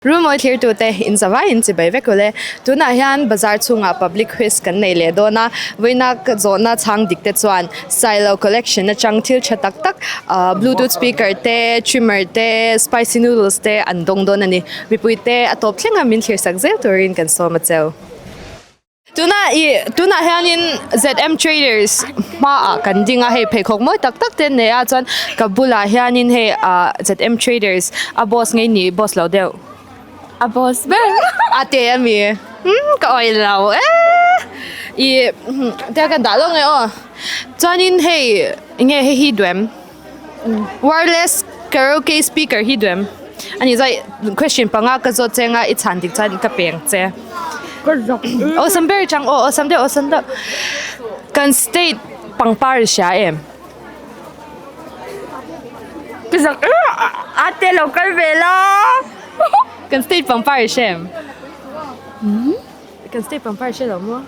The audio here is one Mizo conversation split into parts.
Rumawi thlirtute in zavai in chibai vek ule. Tunah hian bazar chhungah public quiz kan nei leh dawn a, vawiina ka zawhna chhang dik te chuan Silo collection atang thil tha tak tak ah bluetooth speaker te, trimmer te, spicy noodles te an dawng dawn a ni. Mipui te a tawp thleng a min thlir sak zel turin kan sawm a cheu. Tunah ih tunah hianin ZM traders hmaah kan ding a hei pheikhawk mawi tak tak te an nei a chuan ka bulah hianin hei ah ZM traders a boss ngei ni boss lo deuh a boss ber a te ami umm ka awih lo eee ih tia ka dah lawk nge aw chuanin hei enge hei hi duh em wireless karaoke speaker hi duh em ani chuan question panga ka zawt che anga i chhan dik chuan ka peng che awlsam ber chang aw awlsam deuh awlsam deuh kan state pangpar i hria em ka zak a te lo kal ve la kan state pangpar i hria em kan state pangpar i hre lo maw.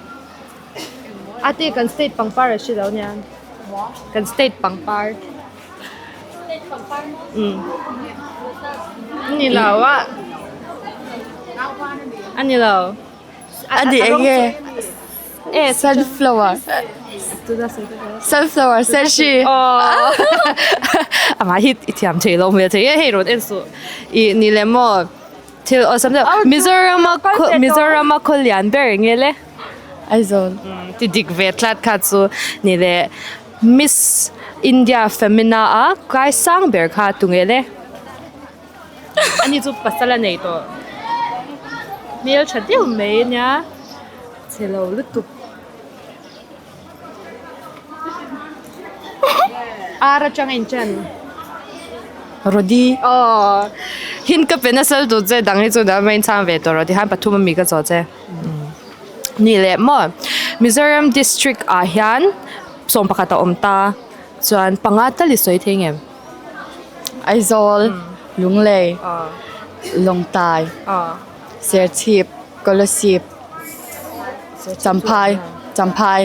A te kan state pangpar a hre lo nia kan state pangpar umm a ni lo a a ni lo a ni eng nge sunflower sunflower senhri aww amah hi i thiam thei lo hmel thei e hei rawn en suh ih ni leh maw. Thil awlsam deuh Mizoram a Mizoram a khaw lian ber eng nge le? Aizawl. Ti dik ve tlat kha chu ni le Miss India Femina a kai sang ber kha tu nge le? Ani chu pasal a nei tawh. Hmel tha deuh mai ania chhe lo lutuk. Ar atang a inchen. Rodi. Aw hin ka pe nasa lutuk che dang hi chu dang mai inchhang ve tawh rawh tihian pathum ami ka zawh che. Ni leh maw Mizoram district ah hian 11 a awm ta chuan panga tal i sawi thei ngem? Aizawl, Lunglei, Lawngtai, Serchhip, Kolasib. Champhai Champhai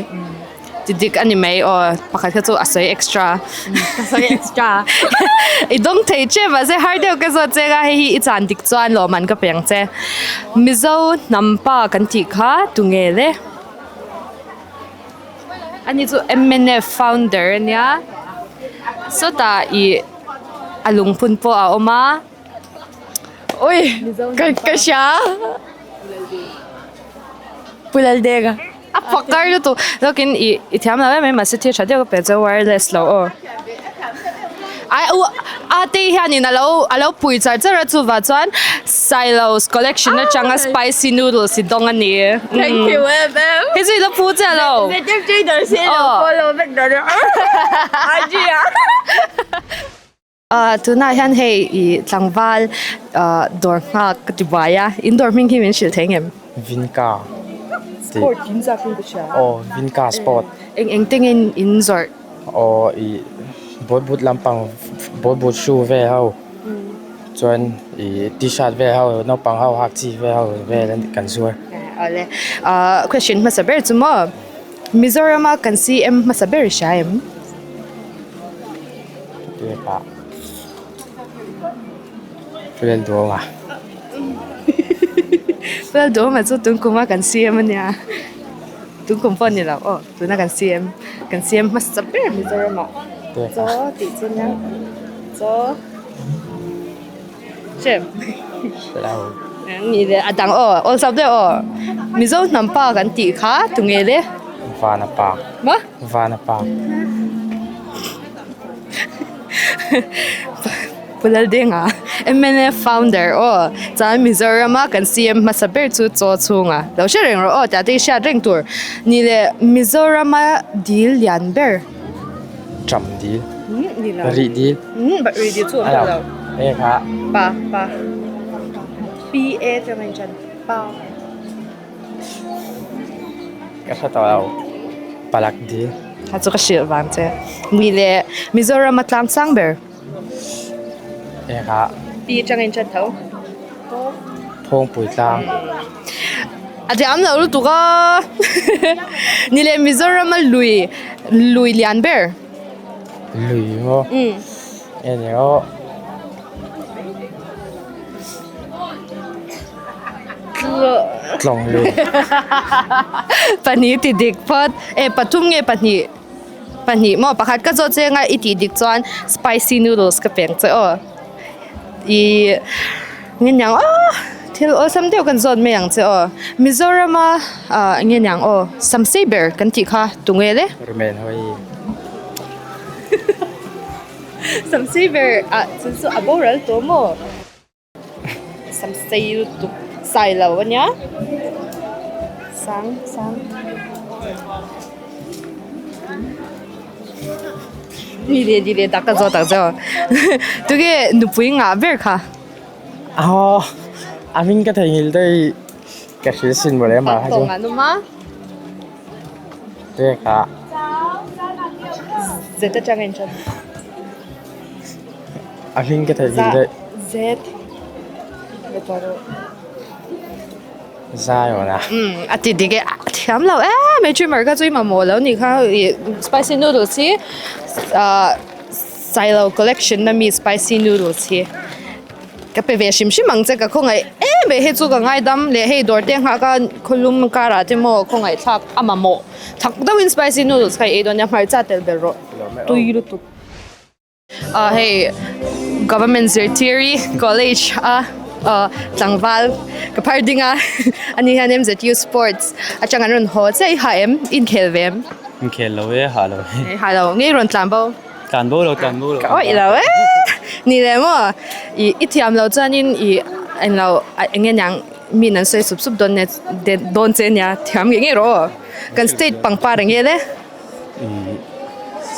ti dik a ni mai aw pakhat kha chu a sawi extra ka sawi extra i dawng thei che mahse har deuh ka zawt che a hei hi i chan dik chuan lawmman ka pe ang che Mizo hnam pa kan tih kha tunge le ani chu mnf founder a nia sawtah ih a lungphun pawh a awm a. Ui ka ka hria Pu Laldeng a pakar lutuk zawkin i i thiam lo em em mahse thil tha deuh ka pe chu wireless lo aw ai u a te hianin alo alo pui char char a chuvah chuan Silos collection atanga spicy noodles i dawng a ni thank you em em hei chu i la phu chiah lo Ahh tunah hian hei ih tlangval ahh dawr nghak ka ti buai a in dawr hming hi min hrilh thei ngem? Vinka tih Sport in zak in ka hria aw Vinka sport eng eng te nge in zawrh? Aw ih boot boot lampang boot boot shoe vel ho chuan ih t-shirt vel ho naupang ho hak chi vel ho vel kan zuar. Awle ahh question hmasa ber chu maw Mizoram a kan CM hmasa ber i hria em? Lalduhawma. Lalduhawma chu tun kuma kan CM a nia. Tun kum pawh a ni lo aw tuna kan CM kan CM hmasa ber Mizoram ah. Chaw tih chu nia chaw chem ni le a dang aw awlsam deuh aw Mizo hnam pa kan tih kha tunge le? Vanapa. Maw? Vanapa. Pu Laldenga, mnf founder aw, chuan Mizoram a kan CM hmasa ber chu chaw chhunga lo hre reng rawh aw tih te hi hriat reng tur. Ni leh Mizoram a dil lian ber. Ṭam dil. Ni lo. Rih dil. Rih dil chu a awm lo. Eng kha. Pa pa PA chuan a inṭan pa. Ka hre tawh lo. Palak dil. Kha chu ka hrilh vang che. Ni leh Mizoram a tlang sang ber. Eng ah. Pi atang in chat tho. Phawngpui tlang. A diam lo lutuk a. Ni leh Mizoram a lui lui lian ber. Lui maw? Eng emaw. Tlawng lui. Pahnih ti dik phawt. E pathum nge pahnih? Pahnih maw pakhat ka zawt che anga i tih dik chuan spicy noodles ka peng che aw. I nge niang aw thil awlsam deuh kan zawt mai ang che aw. Mizorama ah nge niang aw samsei ber kan tih kha tunge le? Rumen hawi. Samsei ber ah chu chu a boral tawh maw? Samsei lutuk sai lo a nia sang sang ni leh ni leh tak ka zawt ang che aw tunge nupui ngah ber kha aw a hming ka theihnghilh daih ka hrilh sin mawle mah kha chu tek ah zet atang in tan. A hming ka theihnghilh daih. Z Zion a. Umm a ti dik e a thiam lo em mai trimmer kha chu i mamawh lo nih kha ih spicy noodles hi ah Sailo collection a mi spicy noodles hi ka pe ve hrim hrim ang che ka khawngaih em mai hei chu ka ngaidam leh hei dawr te nghah khan khawlum karah te maw khawngaih thlak a mamawh thak deuhin spicy noodles kha i ei dawn nia hmarcha tel ber rawh tui lutuk. Ah hei government zirtiri college a ah tlangval ka phar ding a ani hian M_Z_U sports atang an rawn haw chiah i ha em inkhel ve em? Inkhel lo e ha lo e. Ha lo ngei rawn tlan bo? Tlan bo lo tlan bo lo. Ka awih lo e ni le maw i i thiam lo chuanin i englo eng nge niang mi in an sawi sup sup dawn nia dawn che nia thiam ngei ngei rawh aw kan state pangpar eng nge le?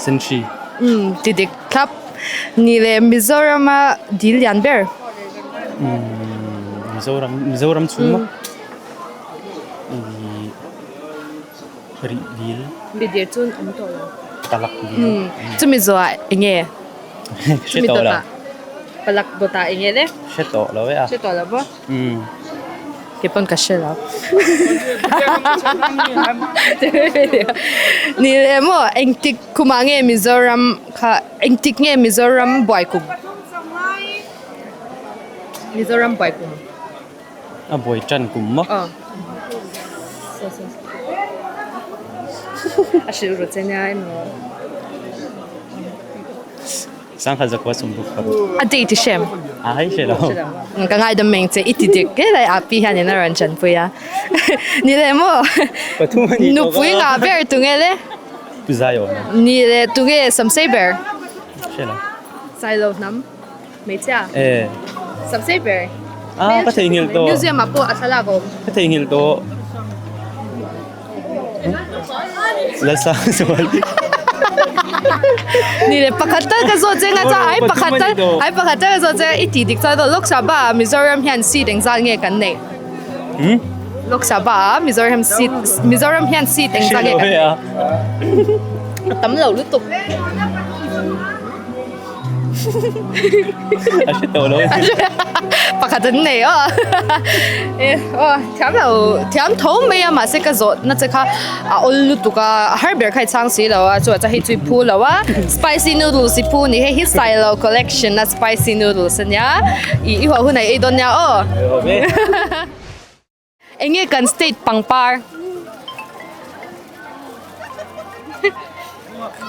Senhri. Umm ti dik thlap. Ni leh Mizorama dil lian ber. Umm Mizoram Mizoram chhung maw? Ih rih dil. Mi dir chun awm tawh lo. Palak dil. Umm chumi zawhah eng nge? Hre tawh lo. Palak dawtah eng nge le? Hre tawh lo e a. Hre tawh lo maw? Umm. Kei pawn ka hre lo. Ni leh maw engtik kumah nge Mizoram kha engtik nge Mizoram buai kum? Mizoram buai kum. A buai tan kum maw? Aw. A hrilh ru che nia emaw. Sangha zakua sawmruk paruk. A date i hrem. A hei hre lo. Ka ngaidam meng che i ti dik hle lai a pi hian in a rawn chanpui a. Ni leh maw? Pathum a ni tawh. Nupui ngah ber tunge le? Pu Zai awm a. Ni leh tunge samsei ber? Hre lo. Sailo hnam hmeichhia. E. Samsei ber. Ah ka theihnghilh tawh. Museum ah pawh a thlalak a awm. Ka theihnghilh tawh. Lalsangzual Ni le pakhat tal ka zawt cheng a chuan ai pakhat tal ai pakhat tal ka zawt cheng a i tih dik chuan Lok Sabha ah Mizoram hian seat engzat nge kan neih? Lok Sabha ah Mizoram seat Mizoram hian seat engzat nge kan neih? A tam lo lutuk. A hre tawh lo a ni. Pakhat an nei aw. Aw thiam lo thiam tho mai a mahse ka zawhna che kha a awl lutuk a a har ber kha i chhang si lo a chu a hei chu i phu lo a spicy noodles i phu ni hei hi Sailo collection a spicy noodles ania i i huah hunah i ei dawn nia aw. Enge kan state pangpar?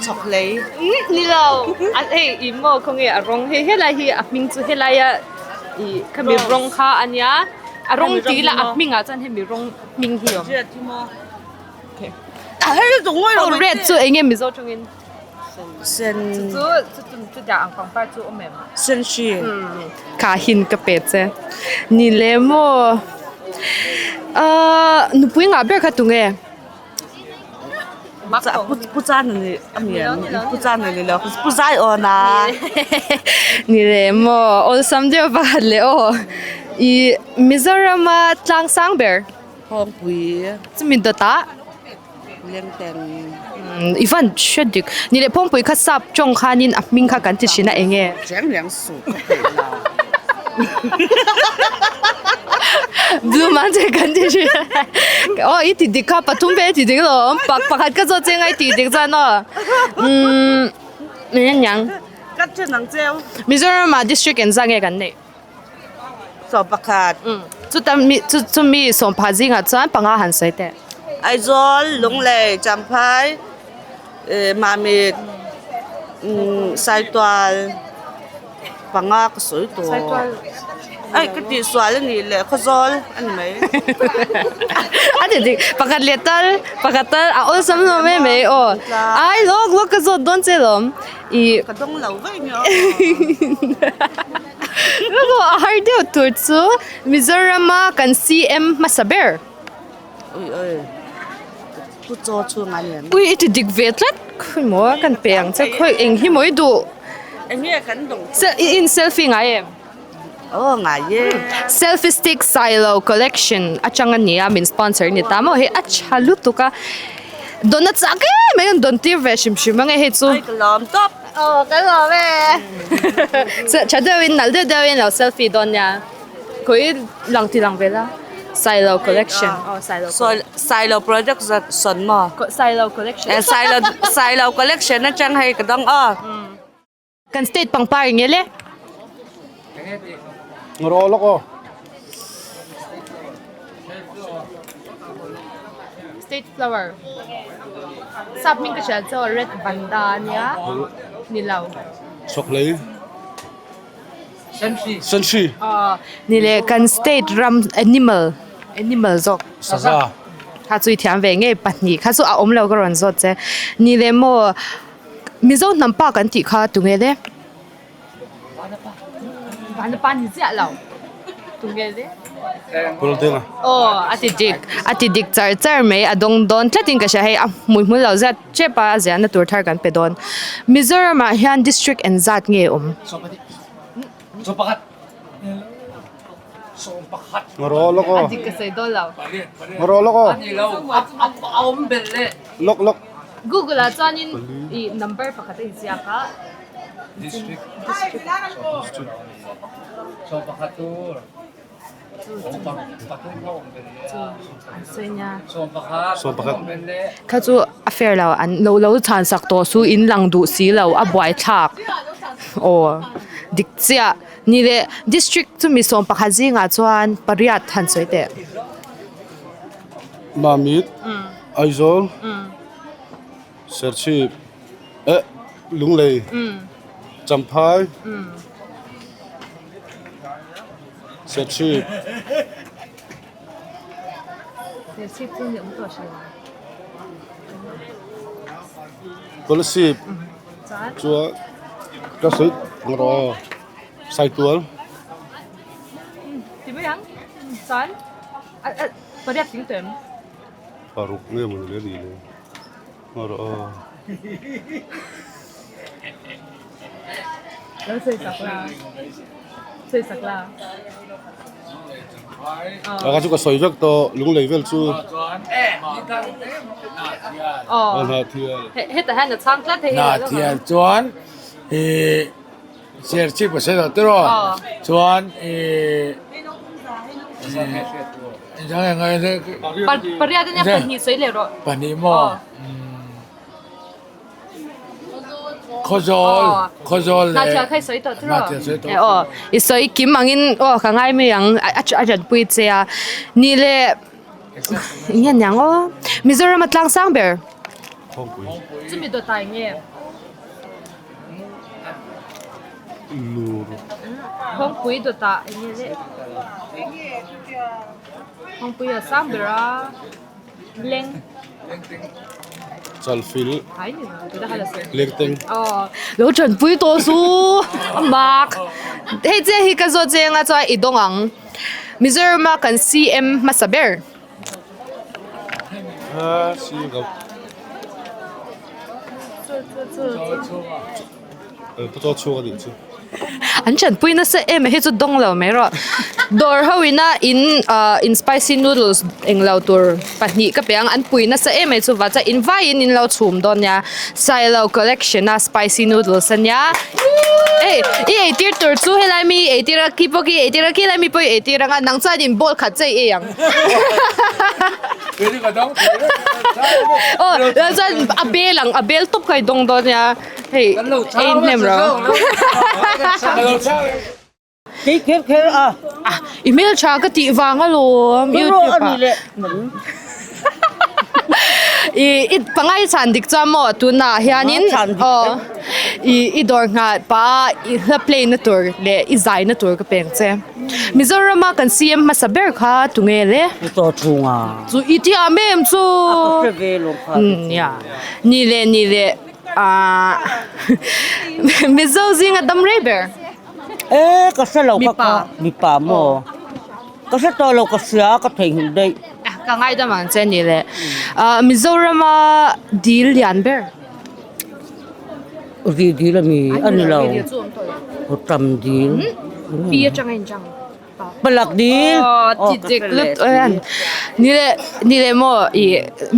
Chawkhlei. Ni lo. A hei i maw khawnge a rawng hei helai hi a hming chu helaia ih khami rawng kha a nia. A rawng tih ila a hmingah chuan hemi rawng hming hi a awm. Red hi maw? Oh red chu enge Mizo tawngin? Sen. Chu chu chu chutiang ang pangpar chu awm em? Sen hri. Ka hin ka pe che. Ni le maw? Ahh nupui ngah ber kha tunge? Pu chan a ni a mi em? Pu chan a ni lo. Pu zai awn a. Ni le maw? Awlsam deuh pakhat le aw. Ih Mizorama tlang sang ber. Phawngpui. Chumi dawtah. Lengten. I van hre dik. Ni leh Phawngpui kha sap tawng khanin a hming kha kan ti thin a eng nge? Reng reng suh ka peih lo. Blue Mountain kan ti thin a. Aw i ti dik kha pathum vel i ti dik lo awm. Pakhat ka zawt che ngai ti dik chuan aw. Umm eng nge niang? Ka then ang cheu. Mizoram ah district engzah nge kan neih? Sawmpakhat. Chuta mi chu chumi sawmpha zingah chuan panga han sawi teh. Aizawl, Lunglei, Champhai, Mamit, Saitual panga ka sawi tawh. Saitual. Ai ka tihsual a nih leh Khawzawl a ni mai. A ti dik pakhat leh tal pakhat tal a awlsam hlawm em mai aw. Ai lawk lawk ka zawt dawn che lawm. I Ka dawng lo vaih nia aw. Lawk a har deuh tur chu Mizorama kan CM hmasa ber. Ui ui Pu Chaw chhung a ni em? Ui i ti dik ve tlat khawi maw kan pe ang che khawi eng hi maw i duh? Eng nge kan dawng? I in selfie ngai em? Aw ngai e. Selfie stick Silo collection atang a nia min sponsor ni ta maw hei a tha lutuk a dawn a chak em mai an dawn tir ve hrim hrim ang e hei chu. Ai ka lawm tawp. Aw ka lawm e. Tha deuhin nalh deuh deuhin lo selfie dawn nia. Khawi lang ti lang ve la Silo collection aw Silo Silo product sawn maw? Silo collection. Silo Silo collection atang hei ka dawng aw. Kan state pangpar eng nge le? Ngaw lawk aw. State flower. Sap hming ka hriat chu red vanda ania ni lo. Chawkhlei. Senhri. Aw ni le kan state ram animal animal zawk. Saza. Kha chu i thiam ve ngei pahnih kha chu a awm lo ka rawn zawt che. Ni le maw Mizo hnam pa kan tih kha tunge le? Vanapa ni chiah lo. Tunge le? Building a. Aw a ti dik a ti dik char char mai a dawng dawn tlatin ka hria hei a hmuihmul lo zat tep a a ziahna tur thar kan pe dawn. Mizoram ah hian district eng zat nge awm? Ngaw lawk aw. A dik ka sawi dawn lo. Ngaw lawk aw. Lawk lawk. Google ah chuanin i number pakhat a inziak a. District. Sawmpakhat. Kha chu a fair lo an lo lo chhan sak tawh su in lang duh si lo a buai thlak aw dik chiah ni leh district chumi sawmpakhat zingah chuan pariat han sawi teh. Mamit, Aizawl, Serchhip eh Lunglei, Champhai. Serchhip. Serchhip chu ni awm tawh hre lo. Kolasib chuan ka sawi ang rawh aw Saitual. Ti mai ang chuan pariat tling tawh em? Paruk nge mawni le ni le rawh aw. Lo sawi sak la sawi sak la. A ka chu ka sawi vek tawh lunglei vel chu. Aw Hna thial. Hetah hian a chhang tlat hei. Hna thial chuan ih Serchhip a sawi lo tiraw chuan ih Pariat ania pahnih sawi leh rawh. Pahnih maw? Khawzawl Khawzawl leh Hnahthial kha i sawi tawh tiraw? Aw i sawi kim angin aw ka ngai mai ang a tanpui che a ni leh eng nge niang aw Mizoram a tlang sang ber chumi dawt ah eng nge? Lur. Kawngpui dawtah eng nge le? Kawngpui a sang ber a leng. Chalfil. Ai ni lo, tuna kha la sawi. Lengteng. Aw, lo tanpui tawh su a mak. Hei che hi ka zawt cheng a chuan i dawng ang. Mizoram a kan CM hmasa ber. A CM ka. Chu chu chu chu. Pu chaw chhuak a nih chu. An chanpui nasa em a hi chu dawng lo mai rawh. Dawr ho ina in ah in spicy noodles englo tur pahnih ka pe ang an pui nasa em mai chu va chuan in vaiin in lo chhum dawn nia. Sailo collection a spicy noodles a nia. Hei i eitir tur chu helai mi i eitir a khi pawh khi i eitir a khilai mi pawh i eitir ang a nang chuan in bowl khat che i ei ang. Aw chuan a bel ang a bel tawp kha i dawng dawn nia. Hei ei hnem ro. Kei kher kher a. Ah, i hmeltha ka tih vang alawm YouTube ah. Ani le. I i pangai chhan dik chuan maw tunah hianin aw i i dawr nghah pah a i hla play na tur leh i zai na tur ka peng che. Mizorama kan CM hmasa ber kha tunge le? Pu Chaw Chhunga. Chu i ti am em chu? A ka hre ve lawm kha. Nia. Ni le ni le ah Mizo zinga dam rei ber. E ka hre lo ka ka mipa maw ka hre tawh lo ka hria ka theihnghilh daih. Ka ngaidam ang che ni le. Mizorama dil lian ber. Ri dil a mi a ni lo. Tam dil. Pi atanga in chang. Palak dil. Aw ti dik lut aw ni le ni le maw i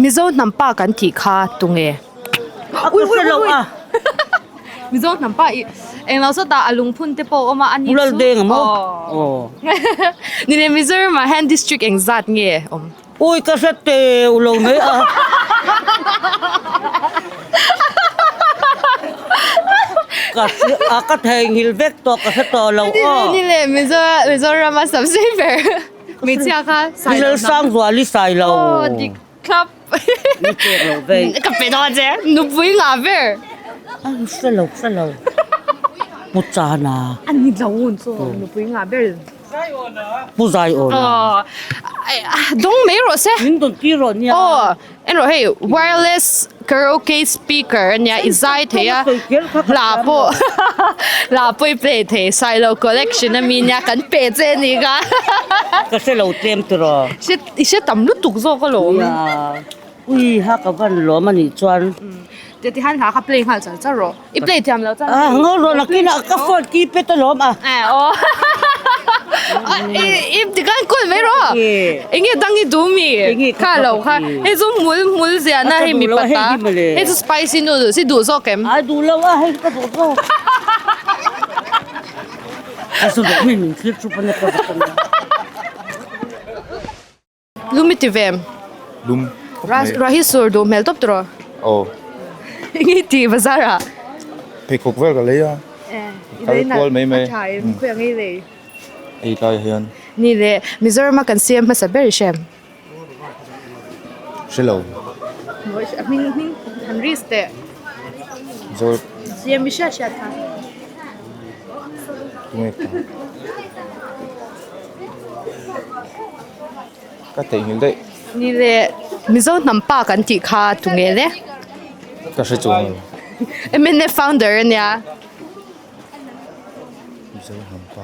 Mizo hnam pa kan tih kha tunge. A ka hre lo a. Mizo hnam pa i englo sawtah a lungphun te pawh a awm a ani chu. Pulal deng a maw? Aw. Ni le Mizoram ah hian district engzat nge awm? Ui ka hre teu lo mai a. Ka hre a ka theihnghilh vek tawh ka hre tawh lo aw. Ni le Mizo Mizoram a subsei ber hmeichhia kha Sailo. Lalsangzuali Sailo. Aw dik thlap. Ni pek lo vei. Ka pe dawn che nupui ngah ber. A hre lo hre lo. Pu Chana. A ni lo un chu nupui ngah ber. Pu Zai awn a. Dawng mai rawh se. Min dawn tir rawh nia. Aw en rawh hei wireless karaoke speaker ania i zai thei a hla pawh hla pawh i play thei Sailo collection ami nia kan pe che a nih kha. Ka hre lo tlem tiraw. I hre tam lutuk zawk alawm. Nia. Ui ha ka van lawm a nih chuan. Ti ti han hla kha play nghal char char rawh. I play thiam lo chuan. Ah ngaw rawh nakin ah ka phone ki pet alawm a. Eh aw. I i ti khan call mai rawh. Enge dang i duh mi. Kha lo kha. Hei chu hmul hmul zia na hei mi pata. Hei chu spicy noodles i duh zawk em? Ai duh lo a hei ka duh zawk. A su duh mi min thlir chu pawn a ka vak a nia. Lum i ti ve em? Lum khawp mai. Ruah hi sur duh hmel tawp tawh. Aw. Eng i ti bazar ah? Pheikhawk vel ka lei a. Kal kual mai mai. A tha em khawi ang ei lei? Ei tlai hian. Ni le Mizoram a kan siam hmasa ber i hrem. Hre lo. Hming hming han risk teh. Mizoram. Siam i hriat hriat kha. Tunge kha? Ka theihnghilh daih. Ni le Mizo hnam pa kan tih kha tunge le? Ka hre chuang lo. MNF founder a nia. Mizo hnam pa.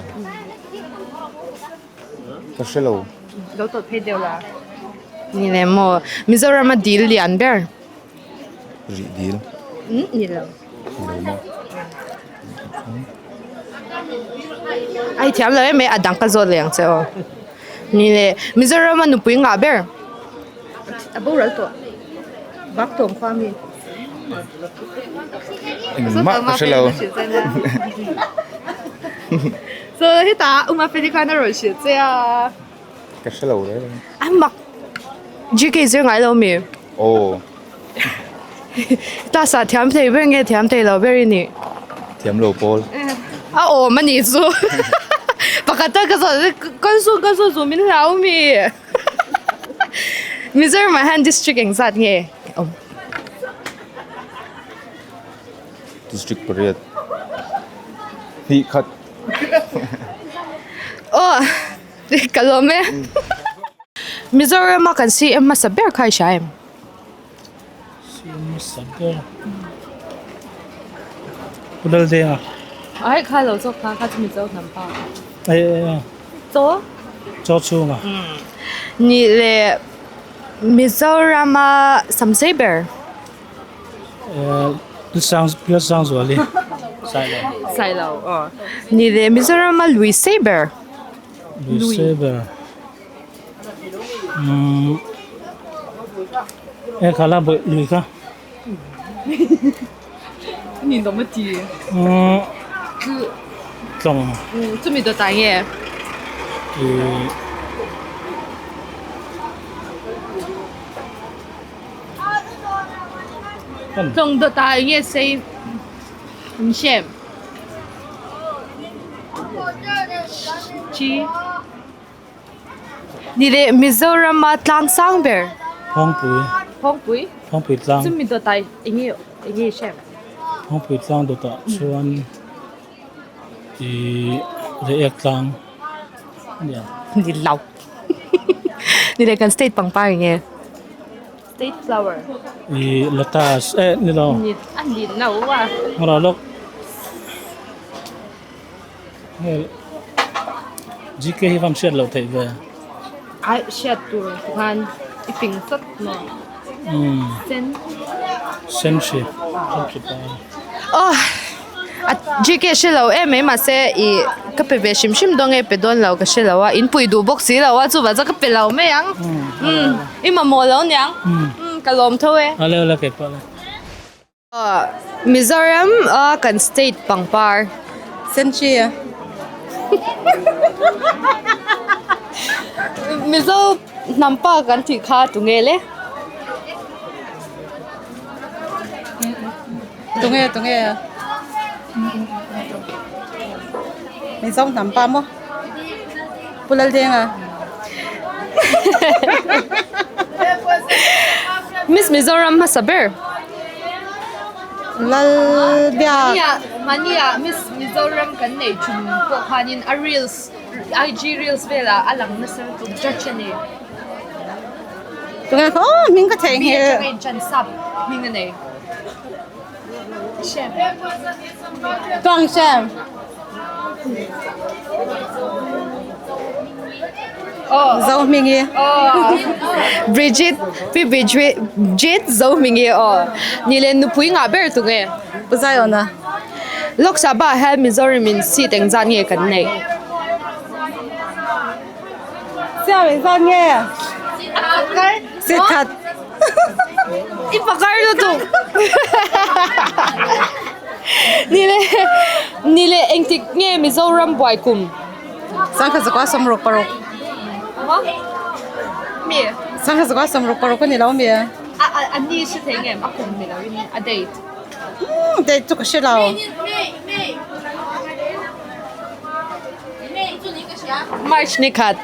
Ka hre lo. Lo tawt phei deuh la. Ni le maw Mizoram a dil lian ber. Rih dil. Ni lo. Ni lo maw. Ai thiam lo em mai a dang ka zawt leh ang che aw. Ni le Mizoram a nupui ngah ber. A boral tawh. Bak tawng khua mi. Engmah ka hre lo. So hetah Uma Feli khan a rawn hrilh che a. Ka hre lo reng reng. A mak GK zir ngai lo mi? Aw. Ta sa thiam thei ber nge thiam thei lo ber i nih? Thiam lo pawl. A awm a nih chu. Pakhat a ka zawh kan su kan su zu min hlau mi. Mizoram ah hian district engzat nge awm? District pariat. Hnih khat. Aw ka lawm e. Mizoram a kan CM hmasa ber kha i hria em? CM hmasa ber Pu Laldenga. Ai kha lo zawk kha kha chu Mizo hnam pa. Ai ai ai. Chaw? Chaw chhunga. Ni le Mizoram a samsei ber. Lalsangzuali Sailo. Sailo aw. Ni le Mizoram a lui sei ber. Lui sei ber. Umm e kha la bawih lui kha. Ni dawm a ti. Umm tlawng. Chumi dawt ah nge? Ih. Tlawng dawt ah eng nge sei an hrem? Chi. Ni leh Mizoram a tlang sang ber. Phawngpui. Phawngpui. Phawngpui tlang. Chumi dawtah eng nge eng nge i hriat? Phawngpui tlang dawtah chuan ih Reiek tlang a ni ang. Ni lo. Ni leh kan state pangpar eng nge? State flower. Ih lotus eh ni lo. Ni a ni lo a. Ngawrh lawk. Hei GK hi vam hriat loh theih ve. Ai hriat tur khan i fing sawt maw? Umm. Sen. Sen hri. Sen hri pa. Oh a GK hre lo em mai mahse i ka pe ve hrim hrim dawn nge pe dawn lo ka hre lo a in pui duh bawk si lo a chuvang chuan ka pe lo mai ang. Umm i mamawh lo niang. Umm ka lawm tho e. A le le kei pawh le. Mizoram a kan state pangpar. Senchi. Mizo hnam pa kan tih kha tunge le? Tunge tunge. Mizo hnam pa maw? Pu Laldenga. Miss Mizoram hmasa ber. Lalbia. Mania Miss Mizoram kan nei thum pawh khanin a reels IG reels velah a lang nasa lutuk judge a ni. Tunge khaw hming ka theih nghe. Atanga in sap hming a nei. Tuang Shem. Zohmingi. Bridget Pi Bridget Zohmingi aw. Ni le nupui ngah ber tu nge? Pu Zaiawna. Lok Sabha ah hian Mizoram in seat engzat nge kan neih? Siam engzat nge? Seat khat. I pakar lutuk. Ni le ni le engtik nge Mizoram buai kum? Sangkhat zakua sawmruk paruk. Mi? Sangkhat zakua sawmruk paruk a ni lo mi? A a a ni hre thei ngem a kum ni lo in a date. Date chu ka hre lo. March ni khat.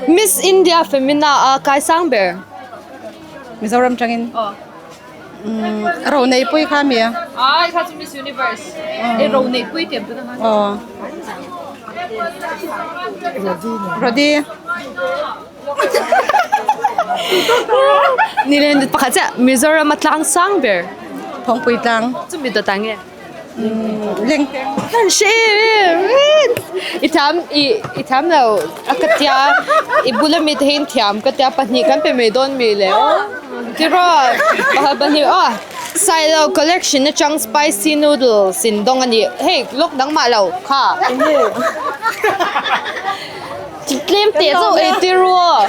Miss India Femina a kai sang ber. Mizoram tangin. Aw. Ro nei pui kha mi. Ai kha chu Miss Universe. E ro nei pui tiam tu na. Aw. Rodi. Ni le pakhat chiah Mizoram a tlang sang ber. Phawngpui tlang. Chu mi dawt ah nge? Leng. Shi i thiam i i thiam lo a ka tia i bula mi te hi in thiam ka tia pahnih kan pe mai dawn mi le aw tiraw pakhat pahnih aw Sailo collection atang spicy noodles in dawng a ni hei lawk dang mah lo kha tlem teh chauh ei tir u aw.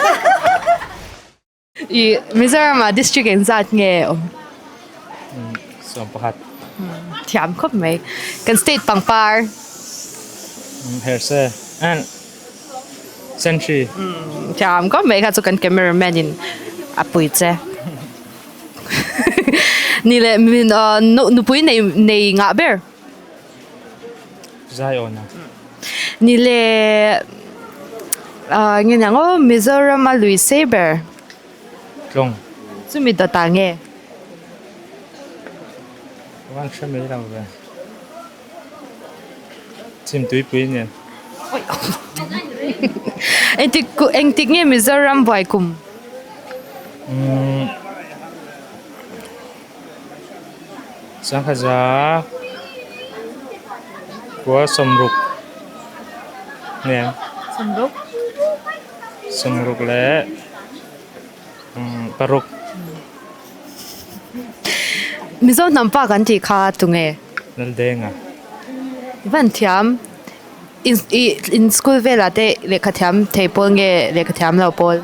I Mizoram ah district engzat nge awm? 11. Thiam khawp mai. Kan state pangpar. Herse and Sentry. Thiam khawp mai kha chu kan cameraman in a pui che. Ni leh min nupui nei nei ngah ber. Zion a. Ni le ah nge niang aw Mizoram a lui sei ber. Tlawng. Chumi dawt ah nge? Ka hre mai lo ve. Chim tuipui nen. Engtik engtik nge Mizoram buai kum? Umm. Sangkhaza khua sawmruk nen Sawmruk? Sawmruk leh paruk. Mizo hnam pa kan tih kha tunge? Laldenga. I van thiam in i in school velah te lehkha thiam thei pawl nge lehkha thiam lo pawl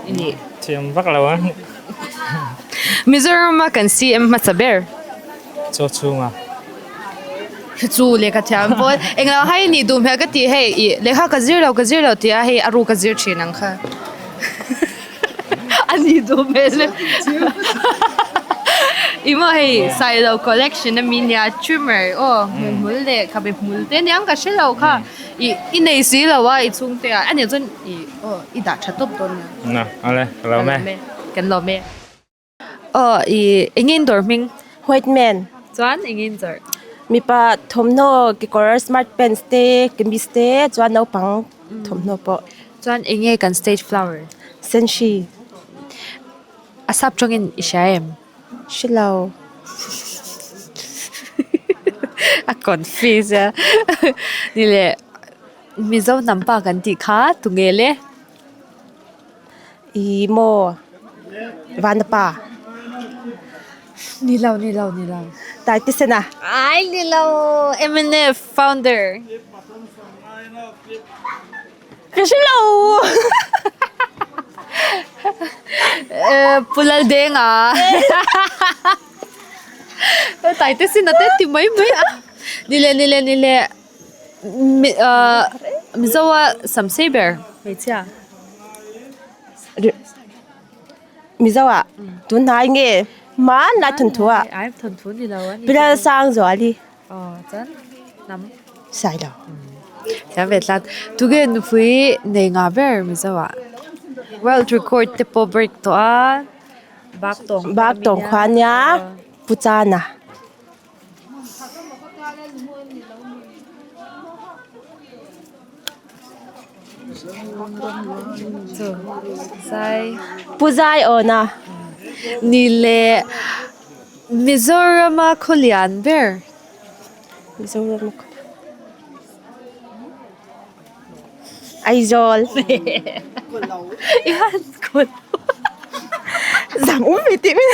i nih? Thiam vak lo a. Mizoram a kan CM hmasa ber. Chaw chhunga. Chu lehkha thiam pawl englo hai nih duh hmel ka ti hei i lehkha ka zir lo ka zir lo tia hei a ru ka zir thin ang kha. A nih duh hmel e. I maw hei Sailo collection a mi nia trimmer aw hmuihmul leh khabe hmul te aniang ka hre lo kha. I i nei si lo a i chhungte ah a nih chuan i aw i dah tha tawp dawn nia. Na ale ka lawm e. Kan lawm e. Aw i eng in dawr hming? White man. Chuan eng in zawrh? Mipa thawmhnaw kekawr smart pants te kamis te chuan naupang thawmhnaw pawh. Chuan eng nge kan stage flower? Senhri. A sap tawngin i hria em? Hre lo. A confuse a. Ni leh Mizo hnam pa kan tih kha tunge le? I maw Vanapa. Ni lo ni lo ni lo. Taitisen a. Ai ni lo MNF founder. Ka hre lo. Pu Laldenga. Taitisen a te ti mai mai a. Ni le ni le ni le. Mizoa samsei ber hmeichhia. Mizoa tunhnai nge hmanlai thawnthu ah. Ai thawnthu ni lo a ni. Bilal Sangzuali. Aw chuan hnam. Sailo. Thiam ve tlat. Tunge nupui nei nga ber Mizoa. World record te pawh break tawh a. Bak tawng. Bak tawng khua nia Pu Chana. Pu Zai awna. Ni leh Mizorama khawlian ber. Mizorama khawlian Aizawl. I han kut. Zang um ve tih mai.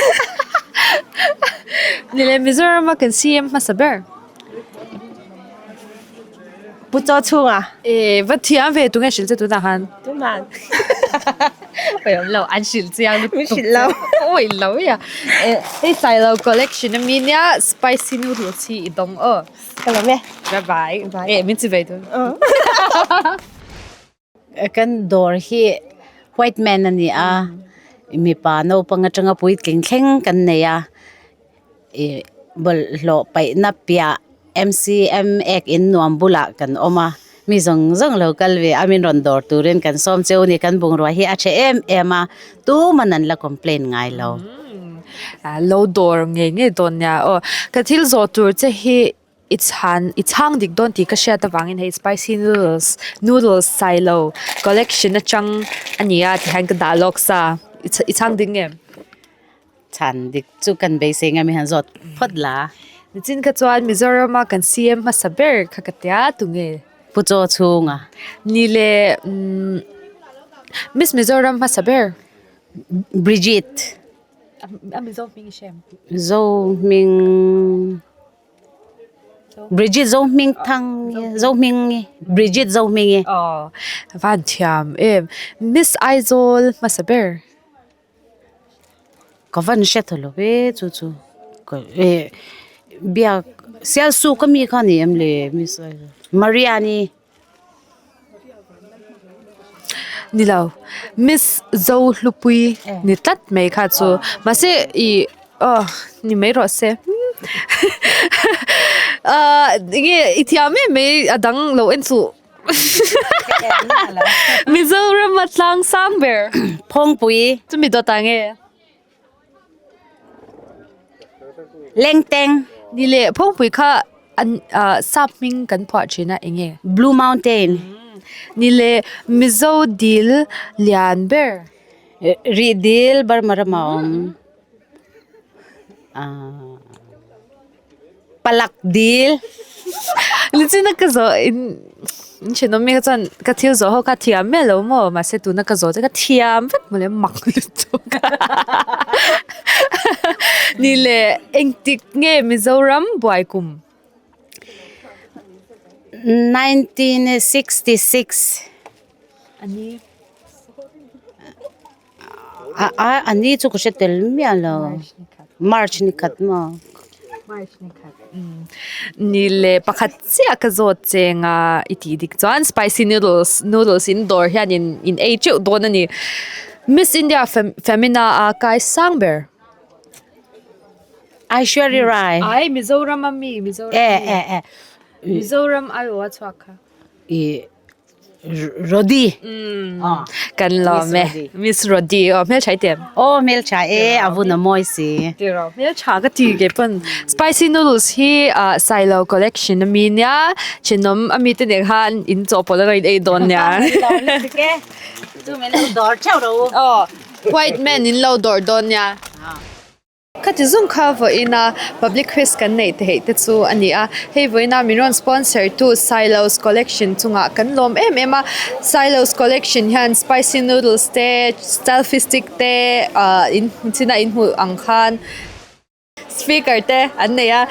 Ni leh Mizorama kan CM hmasa ber. Pu Chaw chhunga. E va thiam ve tunge hrilh che tunah khan. Tuman. Oi awm lo an hrilh chiang lutuk. Min hrilh lo. Oi lo ya. Hei Sailo collection a mi nia spicy noodles hi i dawng aw. Ka lawm e. Bye bye. Bye. E min chi ve dun. Kan dawr hi white man a ni a mipa naupang atanga puitling thleng kan nei a ih bawlhhlawh paihna piah M_C_M ek in nuam bulah kan awm a mi zawng zawng lo kal ve a min rawn dawr turin kan sawm cheu a ni kan bungrua hi a tha em em a tuman an la complain ngai lo. Lo dawr ngei ngei dawn nia aw ka thil zawh tur che hi i chhan i chhang dik dawn tih ka hriat avangin hei spicy noodles noodles sailo collection atang a ni a tihian ka dah lawk sa i chhang dik nge? Chhan dik chu kan beisei ngam i han zawt phawt la. Nichin kha chuan Mizoram a kan CM hmasa ber kha ka tia tunge? Pu Chaw chhunga. Ni le Miss Mizoram hmasa ber. Bridget. A Mizo hming i hre em? Mizo hming Bridget Zo hming thang Zo hming Bridget Zo hming i. Aw van thiam em. Miss Aizawl hmasa ber. Ka van hre tha lo ve chu chu ka eh biak Sialsuk ami kha ni em le Miss Aizawl Mariani. Ni lo Miss Zo Hlupui ni tlat mai kha chu mahse ih aw ni mai rawh se ah enge i thiam em mai a dang lo en suh Mizoram a tlang sang ber Phawngpui chumi dawt ah nge. Lengteng. Ni leh Phawngpui kha an ah sap hming kan phuah thin a eng nge? Blue Mountain. Ni leh Mizo dil lian ber. Rih dil Burma rama awm. Ah Palak dil. Nichina ka zawh in in thenawm mi kha chuan ka thil zawh ho kha thiam miah lo maw mahse tuna ka zawh te kha thiam vek mawle mak lutuk ni leh engtik nge Mizoram buai kum 1966 ani A a ni chu ka hre tel miah lo March ni khat maw. March ni khat ni leh pakhat chiah ka zawt cheng a i tih dik chuan spicy noodles noodles in dawr hian in in ei teuh dawn a ni Miss India Femina a kai sang ber. Aishwarya Rai. Ai Mizoram a mi Mizoram e e e Mizoram aiawh a chhuak kha. I Rody. Kan lawm e. Miss Rody aw hmeltha i ti em? Aw hmeltha e a vun a mawi si. Tiraw hmeltha ka ti ke pawn spicy noodles hi ah Sailo collection ami nia thenawm ami te nen khan in chawhpawlh a in ei dawn nia. Chu min lo dawr theuh ro. Aw white man in lo dawr dawn nia. Khati zung kha vawiina public quiz kan neih theih te chu a ni a, hei vawiina min rawn sponsor tu Silos collection chungah kan lawm em em a, Silos collection hian spicy noodles te selfie stick te ah in china in hmuh ang khan speaker te an nei a,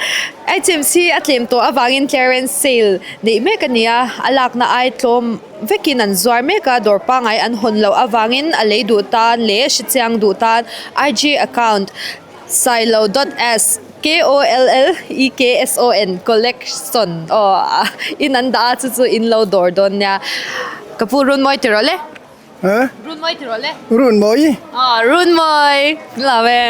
items hi a tlem tawh avangin clearance sale neih mek a ni a, a lakna ai tlawm vekin an zuar mek a, dawr pangngai an hawn loh avangin a lei duh tan leh hrechiang duh tan IG account sailo dot s k o l l e k s o n collection aw in an dah a chu chu in lo dawr dawn nia ka pu Runmawi ti rawh le Runmawi ti rawh le Runmawi aw Runmawi lo e.